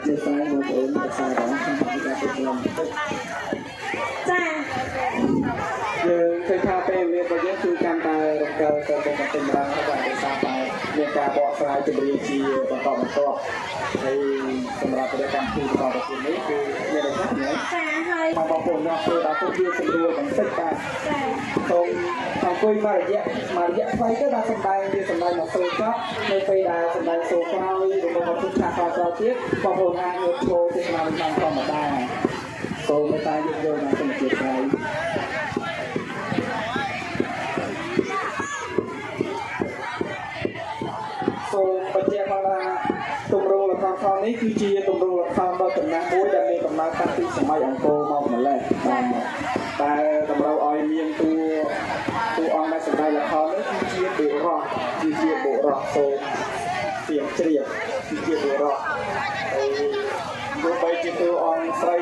អធិស្ឋានបងប្អូនប្រសាដល់ខ្ញុំពីការពិចារណាតិច ចា យើងឃើញថាពេលវេលារបស់យើងគឺកាន់តែរំកិលទៅមុខបន្តិចម្ដងហើយបាទដោយសារតែមានការបកស្រាយជម្រាបជាបន្តបន្ទាប់ហើយសម្រាប់ប្រទេសកម្ពុជាបន្តទៅទៀតនេះគឺមានឱកាសណា ចាហើយ បងប្អូនអ្នកធ្វើដល់ពុទ្ធវាសម្រួលបន្តិចបាទ ចា សូមអង្គុយមួយរយៈមួយរយៈខ្លីទៅបាទសម្ដែងវាសម្ដែងមកសូចប់នៅពេលដែលសម្ដែងសូក្រោយរបស់ពុទ្ធឆាកក្រោយទៀតបងប្អូនអាចងើបឈរទេសនាវិញបានធម្មតាសូមមេត្តាយោគយល់និងសូមអធិស្ឋានសូមបញ្ជាក់ផងថាទម្រង់ល្ខោនខោលនេះគឺជាទម្រង់ល្ខោនដ៏ចំណាស់មួយដែលមានកំណើតតាំងពីសម័យអង្គរមកម្ល៉េះបាទតែតម្រូវឲ្យមានតួតួអង្គដែលសម្ដែងល្ខោននេះគឺជាបុរសគឺជាបុរសសូមទៀងជ្រាបគឺជាបុរសហើយទោះបីជាតួអង្គស្រី